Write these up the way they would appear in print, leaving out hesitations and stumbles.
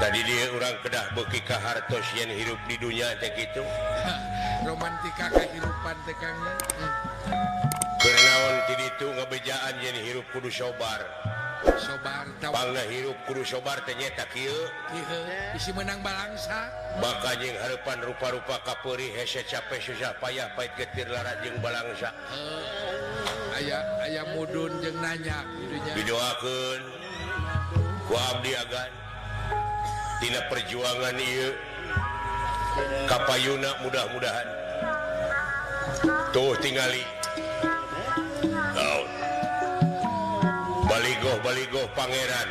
Tadi dia urang kedah beuki ka hartos yen hirup di dunya teh kitu. Romantika kahirupan teh Kang nya. Keur naon ti ditu ngabejaan yen hirup kudu sobar. Sobar pangna hirup kudu sobar teh nyeta kieu. Kieu bisi meunang balangsa. Baka jeung hareupan rupa-rupa kapeurih hese capek susah payah pait getir lara jeung balangsa. Aya aya mudun jeung nanya kitu nya. Didoakeun ku abdi agan tina perjuangan ieu kapayuna mudah-mudahan tuh tingali naon baligoh-baligoh pangeran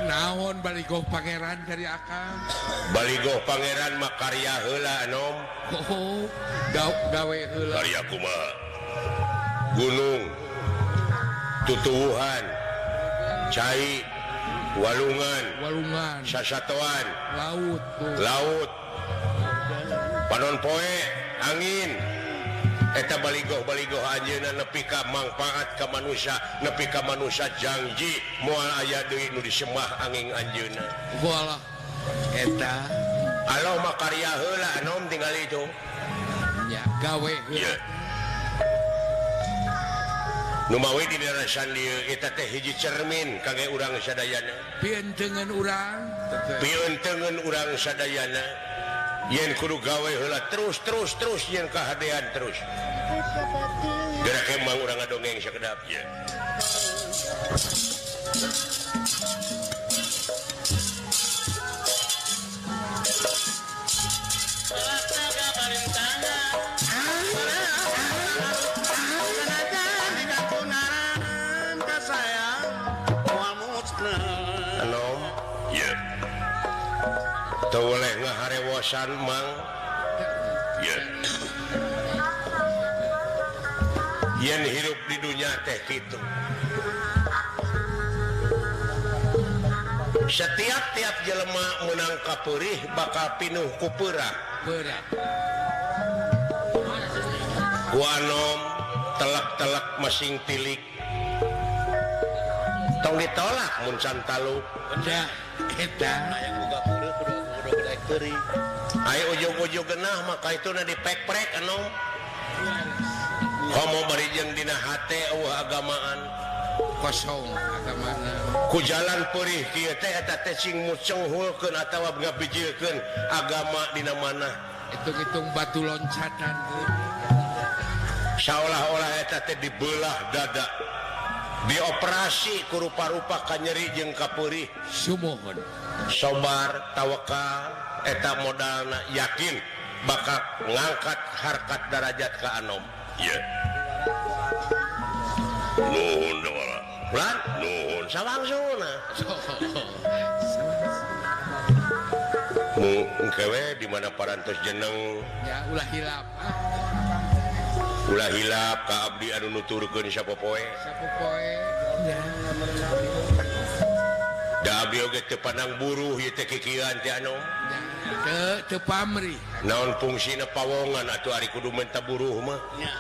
naon baligoh pangeran dari akang baligoh pangeran mah karya heula nom oh gawe heula karya kumaha gunung tutuwuhan cai walungan walungan sasatoan laut tuh. Laut panon poe angin eta baligoh-baligoh anjeunna nepi ka mangpaat ka manusia nepi ka manusia janji moal aya deui nu disemah angin anjeunna walah eta aloh mah karya heula nom tinggal itu nya gawe heula Numawi di darasan dieu eta teh hiji cermin kangge urang sadayana. Pientengeun urang, pientengeun urang sadayana. Yen kudu gawe heula terus terus terus yen kahadean terus. Gerak emang urang ngadongeng sakedap ye. Boleh ngaharewosan mang ya. Yen hirup di dunia teh kitu setiap tiap jelema meunang kapeurih bakal pinuh ku peurah ku anom telak-telak masing tilik tong ditolak mun can taluk dah eta ayo ujung-ujung genah maka itu na dipek-prek anu komo bari jeung dina hate eueuh agamaan kosong agamana ku jalan perih kieu teh eta teh sing mucenghulkeun atawa ngabijilkeun agama dina mana hitung-hitung batu loncatan saolah-olah eta teh dibelah dada dioperasi ku rupa-rupa kanyeri jeung kapeurih sumuhun sobar tawakal eta modalna yakin bakal ngangkat harkat darajat ka anom ye nuhun dewala lan nuhun sawangsuna mu engkewe di mana parantos jeneng ya ulah hilap ulah hilap ka abdi anu nuturkeun sapopoe sapopoe ya da abdi oge teu pandang buruh ieu teh kikieuan teh anu teu teu pamrih naon fungsina pawongan atuh ari kudu menta buruh mah nya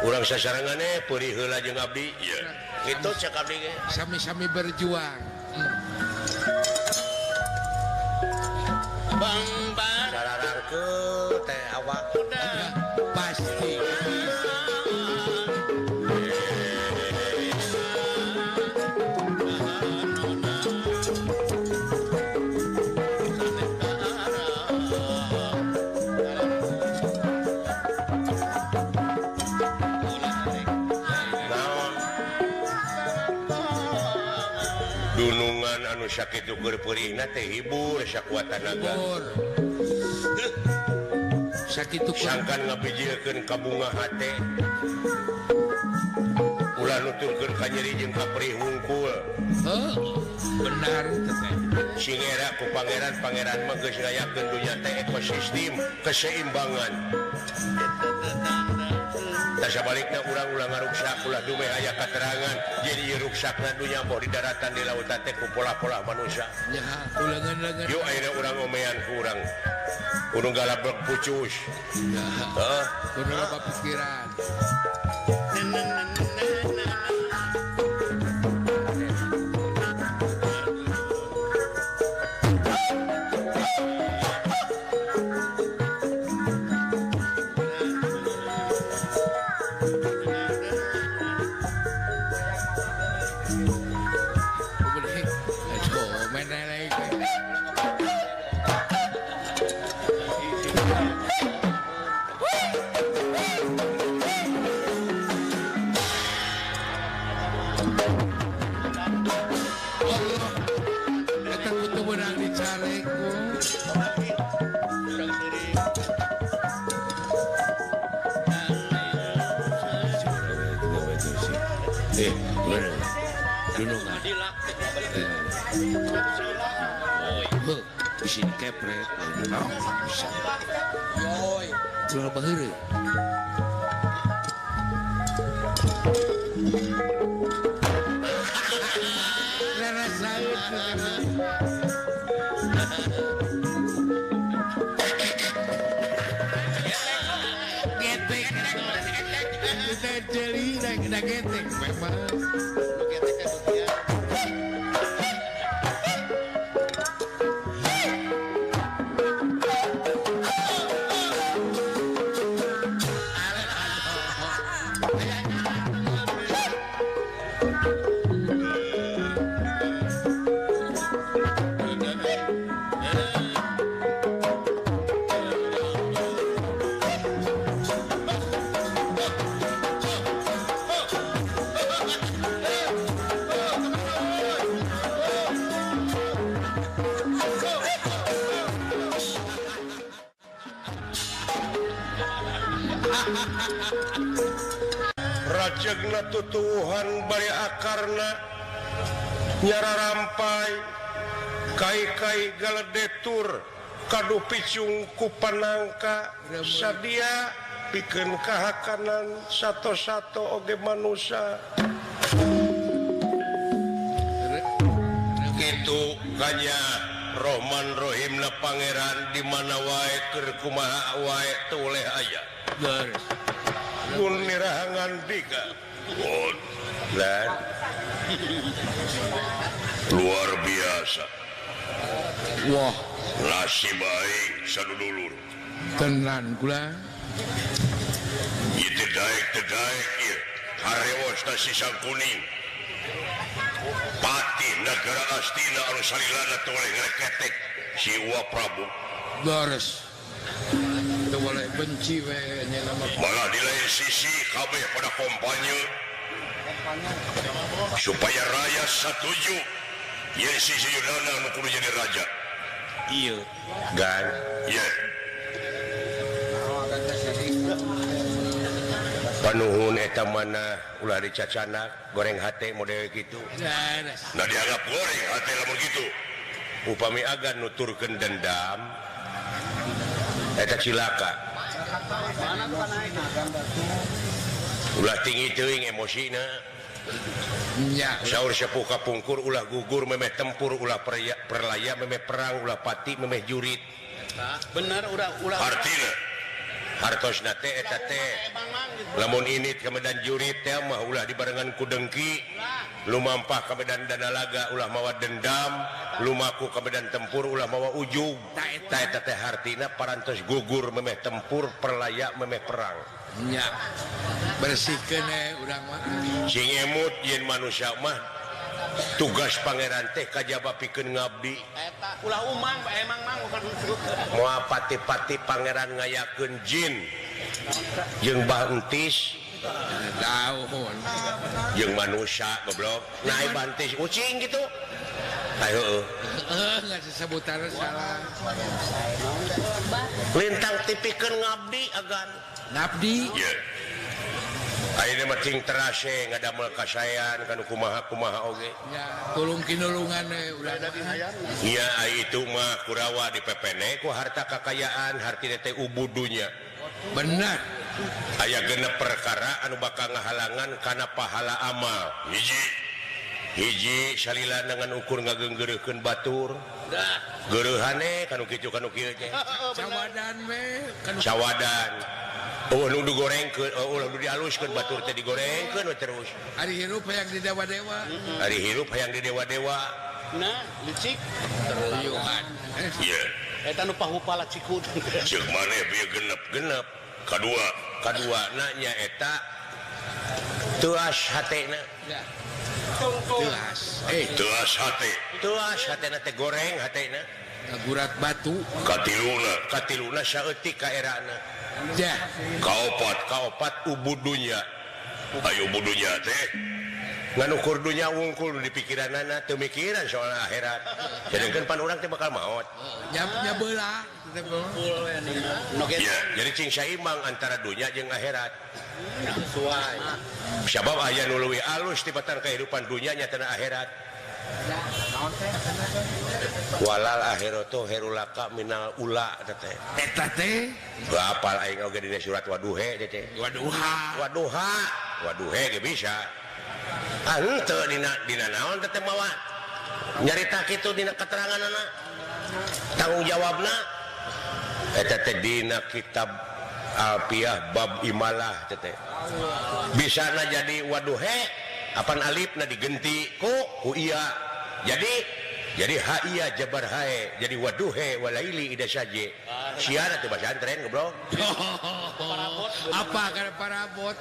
urang sasarengan peurih heula jeung abdi ye kitu cek abdi ge sami-sami berjuang bang bang sararangkeut teh awak pasti dunungan anu sakitu keur peurihna teh hibur sakuat tanaga sakitu sangkan ngabijilkeun ka bunga hate ulah nuturkeun ka nyeri jeung ka perih hungkul heuh benar teh sing era ku pangeran-pangeran mah geus ngayakeun dunya teh ekosistem keseimbangan. Sabalikna urang ulah ngaruksak ulah dumeh aya katerangan jadi ruksakna dunya boh di daratan di lautan teh ku pola-pola manusia nya ulengan-lengan yuk ayeuna urang omean ku urang kudu galabrek pucus heuh kudu loba pikiran. Bisi kepret. Bisa. Ulah baheureuy. Getek memang. Rajegna tutuhan bari akarna nyara rampai kai-kai galedetur kadu picung ku panangka sadia pikeun kahakanan sato-sato oge manusa kitu kanya Rohman Rohimna pangeran di mana wae keur kumaha wae teu oleh aya. Mun nirahangan dika. Dan luar biasa. Wah, nasib aing sadudulur. Tenan kula. Ieu teh daek ieu. Harewos ta sisang kuning. Patih negara Astina anu salilana teu oleh ngreketek si Wa Prabu. Leres. Teu boleh benci we nya nama. Malah di lain sisi kabeh pada kampanye supaya rakyat setuju yen si Yudana nu kudu jadi raja. Iya. Gan, iya. Panuhun eta mana ulah dicacanak goreng hate model kitu. Nah dianggap goreng hate lamun kitu. Upami agan nuturkeun dendam eta cilaka. Ulah tinggi teuing emosina. Nya. Saur sepuh kapungkur ulah gugur memeh tempur ulah perlaya memeh perang ulah pati memeh jurit. Bener ulah ulah. Artina hartosna teh eta teh lamun init ka medan jurit teh mah ulah dibarengan ku dengki, lumampah ka medan danalaga ulah mawa dendam, lumaku ka medan tempur ulah mawa ujug. Ta eta teh hartina parantos gugur memeh tempur perlaya memeh perang. Nya. Bersihkeun urang mah. Sing emut yen manusia mah tugas pangeran teh kajaba pikeun ngabdi. Eta ulah umang emang mang bukan moal pati-pati pangeran ngayakeun jin jeung bantis daun jeung manusia goblok. Nah bantis ucing gitu. Ayo heueuh ngasesebutan salah. Lintang tipikeun ngabdi agan. Ngabdi. Ye. Ayeuna mah cing terase ngadamel kasayan kanu kumaha-kumaha oge. Nya, tulung kinulungan we ulah Nya ai itu mah Kurawa dipepene ku harta kakayaan hartina teh ubudunya. Benar. Aya genep perkara anu bakal ngahalangan kana pahala amal. Hiji. Hiji salila dengan ukur ngageunggeureuhkeun batur. Geureuhane kanu kitu kanu kieu teh. Cawadan we kanu cawadan. Oh, nu digorengkeun, oh, nu dialuskeun batur teh digorengkeun we terus. Ari hirup hayang di dewa-dewa. Ari hirup hayang di dewa-dewa. Nah, licik. Teruyuhan. Ieu. Eta nu pahupala cikud. Ceuk maneh bieu genep-genep. Kadua, kaduana nya eta teuas hatena. Teuas. Teuas hate. Teuas hatena teh goreng hatena. Ngagurat batu. Katiluna, katiluna saeutik kaerana. Ya. Kaopat, kaopat ubudunya. Ayo budunya teh. Nganukur dunya wungkul di pikiranana teu mikiran soal akhirat. Sedengkeun pan urang teh bakal maot. Nya beula. Ya, jadi cing saimbang antara dunya jeung akhirat. Sesuai. Sabab aya nu leuwih alus tibatan kehidupan dunya nya teh akhirat. Walal akhiratu khairulaka minal ula teh. Eta teh apal aing oge dina surat waduhe teh. Waduha. Waduha, waduhe ge bisa. Ah henteu dina naon teh mawa. Nyarita kitu dina keteranganna. Tanggung jawabna eta teh dina kitab Alfiah bab imalah teh. Bisana jadi waduhe apan alifna digenti ku iya. Jadi ha iya jabar hae jadi waduhe walaili ida saje. Siara teh pasantren goblok. Apa kana parabot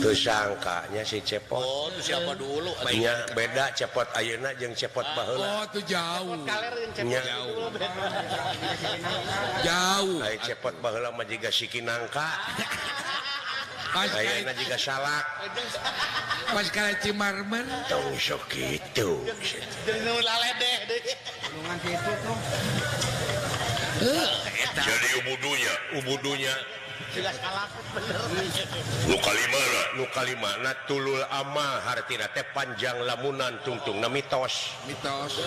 teu sangkanya si Cepot. Oh, itu siapa dulu? Nya beda Cepot ayeuna jeung Cepot baheula. Oh, itu jauh. Cepot kaler jeung Cepot jauh. Jauh. Ai Cepot baheula mah jiga siki nangka. Ayeuna jiga salak. Pas kana Cimarmer tong sok kitu. Jeung nu laledeh deui. Tulungan kitu tuh. Jadi ubudunya jelas kalah bener. Nu kalimana tulul amal hartina teh panjang lamunan tungtungna mitos. Mitos.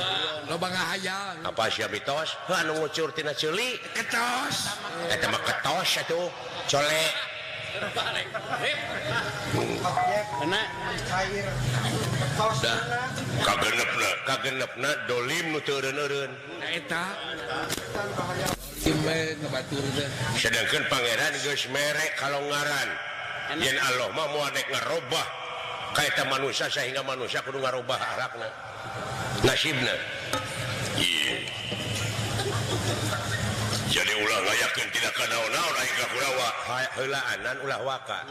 Loba ngahayal. Apa sia mitos? Heuh anu ngucur tina ceuli ketos. Eta mah ketos atuh. Cole. Kena cair. Ketos. Kagenepna dolim nu teu eureun-eureun. Eta. Sedangkan pangeran geus mere kalongaran yen Allah mah moal dek ngarobah ka eta manusia sehingga manusia kudu ngarobah akhlakna nasibna. Ieu jadi ulah ngayakeun tidak ka naon-naon aing ka Kurawa heulaanan ulah waka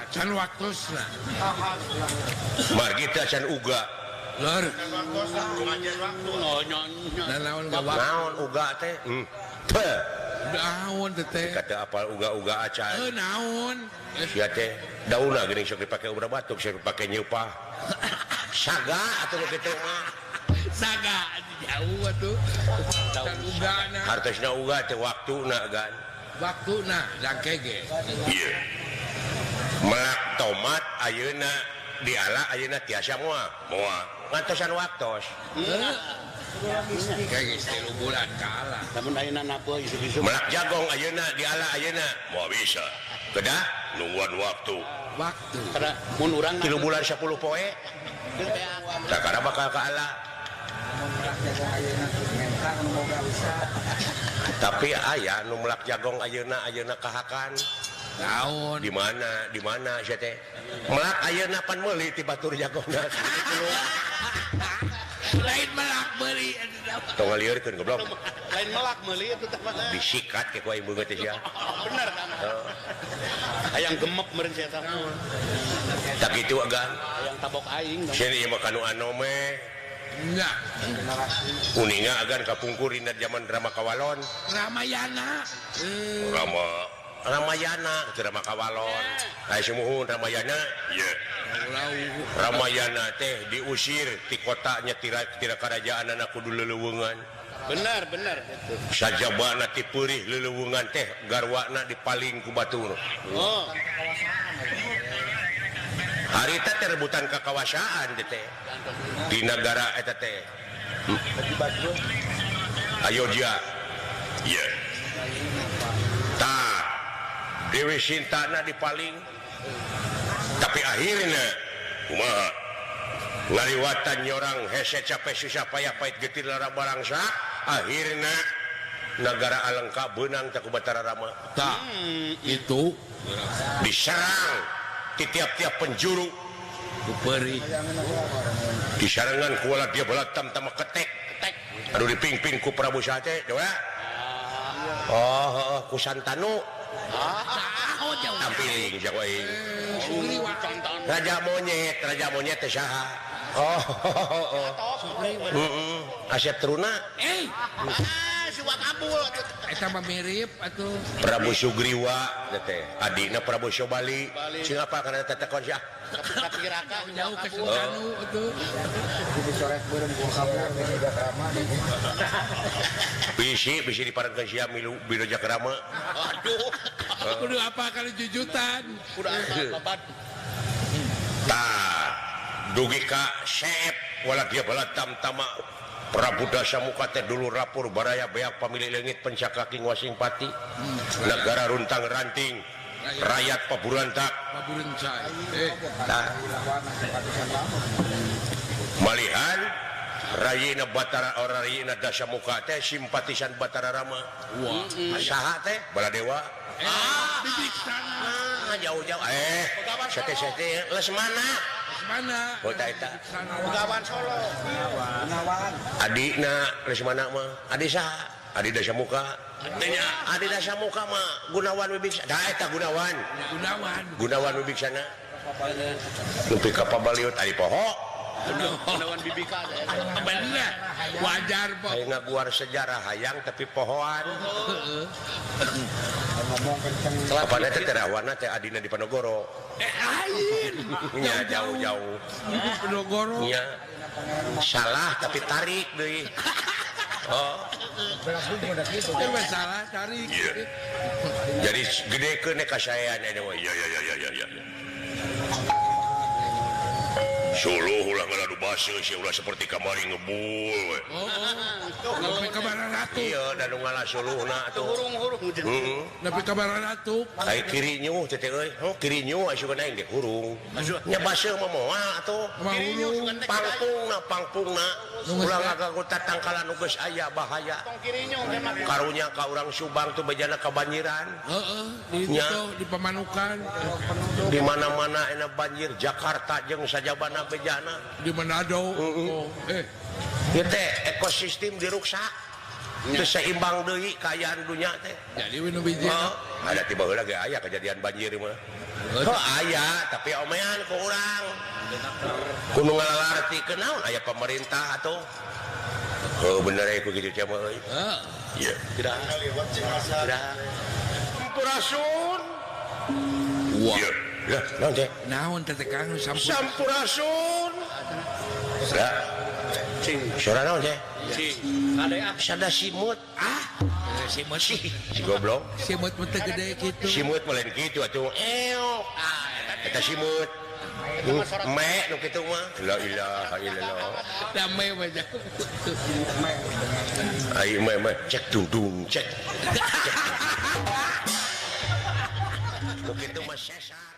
can waktosna margi teh can uga lur naon uga teh. Naon teh kata apal uga-uga acan naon sia teh daunna geuning sok dipake ubar batuk sok dipake nyeupah saga atuh kitu mah saga jauh atuh ugana hartosna uga teh waktuna gan waktuna dangke ge ieu melak tomat ayeuna diala ayeuna tiasa moal moal ngantosan waktos. Kayak geus 3 bulan kalah. Lamun ayeuna napa isu-isu. Melak jagong ayeuna diala ayeuna moal bisa. Kedah nungguan waktu. Waktu. Karena mun urang 3 bulan 10 poe. Sakara bakal kaala. Tapi aya nu melak jagong ayeuna ayeuna kahakan. Naon? Di mana sia teh? Melak ayeuna pan meuli ti batur jagongna. Lain melak meuli tong ngaliurkeun goblok. Lain melak meuli eta teh mah. Disikat ke ku aing beungeut teh sia. Bener kan. Hayang gemep meureun sia teh. Tak kitu agan. Hayang tabok aing. Sia ieu mah kanu anome. Nya. Uninga agan kapungkur dina zaman drama Kawalon. Ramayana. Ramayana teu drama Kawalon. Aya sumuhun Ramayana. Ieu. Ramayana teh diusir ti kotanya tira karajaanana kudu leleuweungan. Benar Sajabana ti peurih leleuweungan teh garwana dipaling ku batur. Oh. Harita teh rebutan kakawasaan teh di nagara eta teh. Ayodhya. Ieu. Tah Dewi Sintana dipaling. Tapi akhirnya kumaha ngaliwatan nyorang hese capek susah payah pahit getir lara barangsa akhirnya negara Alengka beunang teh ku Batara Rama. Tah itu diserang di tiap-tiap penjuru ku peurih disarengan ku dia balatam tama ketek aduh dipingpin ku Prabu Sate doa. Oh, ku Santanu. Tampiling sia aing. Raja monyet teh saha? Oh. Heeh. Asep Truna. Eta mah mirip atuh. Prabu Sugriwa teh adina Prabu Sobali. Sing apa kana tetekon sia? Jauh ke Santanu atuh. Dicoret beureum ku kabur di Jakrama. Bisi bisi diparengkeun sia milu biro Jakrama. Aduh. Kudu apa kali jujutan. Kudu apa babat. Tah dugi ka Seep. wala dia bala tamtama Prabu Dasamuka teh dulu rapur baraya beak pamilik leungit pencakaki nguasing pati negara runtang ranting rakyat paburantak nah. Malihan Rayina Batara orang Rayina Dasamuka teh simpatisan Batara Rama. Saha teh Baladewa. Jauh-jauh sete-sete Lesmana. Lesmana. Oh ta eta. Begawan Solo. Gunawan. Adina Lesmana mah. Adi saha? Adi Dasamuka. Adi Dasamuka mah Gunawan Wibiksana. Da eta Gunawan. Gunawan. Gunawan Wibiksana. Nepi ka pabaliut ari poho. Gunawan Bibika. Bener. Wajar po. Hayang ngaguar sejarah hayang tapi pohoan. Ngomong kenceng. Apana teh terawana teh adina di Panogoro. Lain. Nya jauh-jauh. Di Panogoro. Nya. Salah tapi tarik deui. Oh. Salah tarik. Jadi gedekeun ka saean eta mah. Ya ya ya ya ya. Suluh ulah ngaladu baseuh sia ulah seperti kamari ngebul we. Oh. Nepi ka bararatu. Iya, da nu ngalah suluhna atuh. Hurung-hurung. Heeh. Nepi ka bararatu. Ai kiri nyuh teh euy. Oh, kiri nyuh asukeun aing ge hurung. Nya baseuh mah moal atuh. Pangpungna pangpungna. Ulah ngagagu tatangkalan nu geus aya bahaya. Karunya ka urang Subang tuh bejana kabanjiran. Heeh, di ditu di Pamanukan. Di mana-mana enak banjir Jakarta jeung sajabana bejana di Manado. Oh, ieu teh ekosistem diruksak. Teu seimbang deui kaayaan dunya teh. Jadi we nu bijil. Ada tiba heula ge aya kejadian banjir mah. Oh aya tapi omean ku urang. Kudu ngalalartikeun naon aya pemerintah atuh. Oh bener aya ku kitu teh mah euy. Heeh. Ieu tidak. Tidak. Sampurasun. Wah. Lah, naon teh? Naon teh Kang Sampurasun. Lah. Cing, suara naon teh? Cing. Kade ah sada simut. Ah, simut si goblok. Simut mah teu gede kitu. Simut mah lain kitu atuh. Eok. Eta simut. Me nu kitu mah. La ilaha illallah. Da me mah. Ai me me cek dudung cek. Nu kitu mah sesar.